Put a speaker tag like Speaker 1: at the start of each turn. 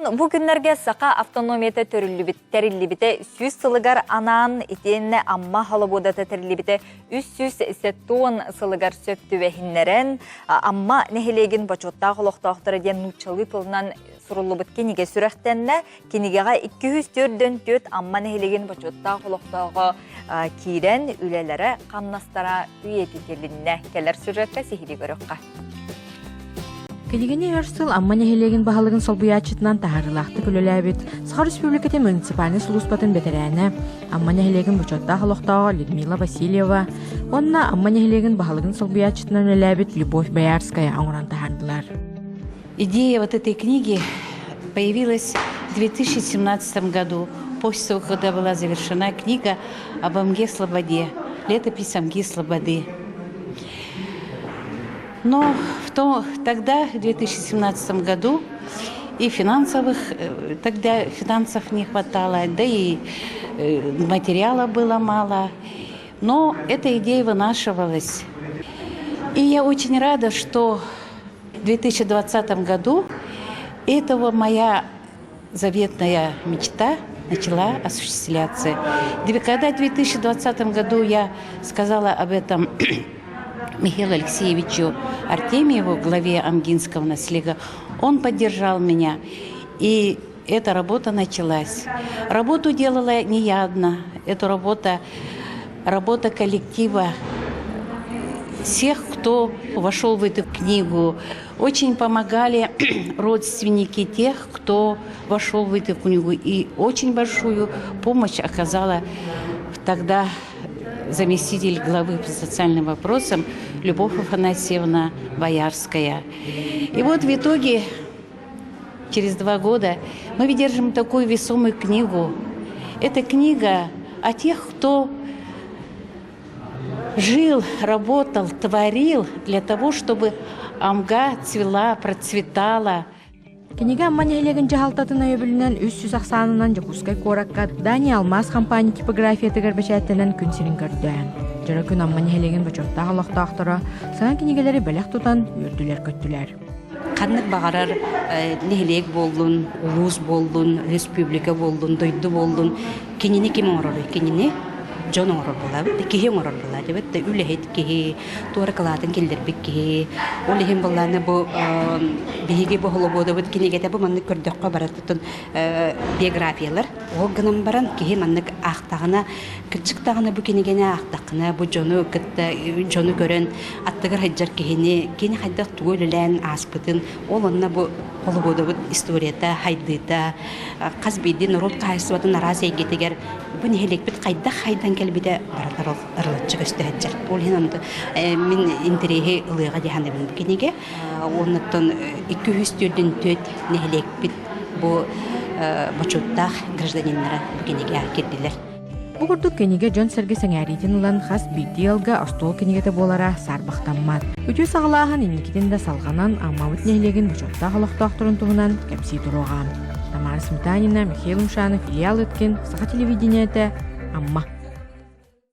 Speaker 1: Бу күннэргэ Саха автономията төрүллүбүт тэриллибитэ 100 сылыгар анаан итиэннэ Амма Холобуодата тэриллибитэ 370 сылыгар сөп түбэһиннэрэн Амма нэһилиэгин бочуоттаах олохтоохторо диэн нууччалыы тылынан суруллубут кинигэ сүрэхтэннэ. Кинигэҕэ 244 Амма нэһилиэгин бочуоттаах олохтооҕо киирэн үлэлэрэ, хамнастара үйэтитилиннэ. Кэлэр сюжекка сиһилии көрүөххэ.
Speaker 2: Кинигэни өр сыл Амма нэһилиэгин баһылыгын солбуйааччытынан таһаарыылаахтык үлэлээбит Саха Республикатын муниципальнай сулууспатын бэтэрээнэ, Амма нэһилиэгин бочуоттаах олохтооҕо Людмила Васильева уонна Амма нэһилиэгин баһылыгын солбуйааччытынан үлэлээбит Любовь Боярская оҥорон таһаардылар.
Speaker 3: Идея вот этой книги появилась в 2017 году, после того, когда была завершена книга об Амге Слободе, летопись Амги Слободы. Но в том, тогда, в 2017 году, и финансовых, э, тогда финансов не хватало, да и э, материала было мало. Но эта идея вынашивалась. И я очень рада, что в 2020 году этого моя заветная мечта начала осуществляться. Когда в 2020 году я сказала об этом Михаилу Алексеевичу Артемьеву, главе Амгинского наслега, он поддержал меня. И эта работа началась. Работу делала не я одна. Это работа, работа коллектива всех, кто вошел в эту книгу. Очень помогали родственники тех, кто вошел в эту книгу. И очень большую помощь оказала тогда заместитель главы по социальным вопросам Любовь Афанасьевна Боярская. И вот в итоге через 2 года мы выдержим такую весомую книгу. Это книга о тех, кто жил, работал, творил для того, чтобы Амга цвела, процветала.
Speaker 2: Кинигэ Амма нэһилиэгин дьаһалтатын өйөбүлүнэн 300 ахсаанынан Дьокуускай куоракка Дани Алмаас компания типографиятыгар бэчээттэнэн күн сирин көрдө. Дьоро күн Амма нэһилиэгин бочуоттаах олохтоохторо саҥа кинигэлэри бэлэх тутан үөрдүлэр-көттүлэр.
Speaker 4: Ханнык баҕарар нэһилиэк буоллун, улуус буоллун, республика буоллун, дойду буоллун, кинини ким оҥороруй? Кинини дьон оҥорор буолабыт, киһи оҥорор буолаат да үлэһит киһи, туора кылаатын киллэрбит киһи. Ол иһин былааны бу биһиги бу холобуодабыт кинигэтэ бу маннык көрдөххө барытын биографиялар. Ол гынан баран киһи маннык аахтаҕына, кырдьык даҕаны бу кинигэни аахтаххына, бу дьону кытта дьону көрөн аттыгар сылдьар киһини, кини хайдах тугу үлэлээн ааспытын, ол онно бу холобуодабыт историята, хайдыыта, хас биирдии норуот хаһаайыстыбатын араас эйгэтигэр бу нэһилиэкпит хайдах хайдан кэлбитэ барытар ол ырылыччы көстө сылдьар. Ол иһин онто мин интэриэһи ылыаҕа дии саныыбын бу кинигэ. Уоннаттан 244 нэһилиэкпит бу бочуоттаах гражданиннара бу кинигэ кирдилэр.
Speaker 2: Бу курдук кинигэ дьон-сэргэ сэҥээриитин ылан хас биирдии ыалга остуол кинигэтэ буолара саарбахтаммат. Үтүө саҕалааһын инникитин да салҕанан Аммабыт нэһилиэгин бочуоттаах олохтоохторун туһунан кэпсии туруоҕа. Тамара Сметанина, Михаил Умшанов, Илья Лыткин, Саха телевидениетэ, Амма.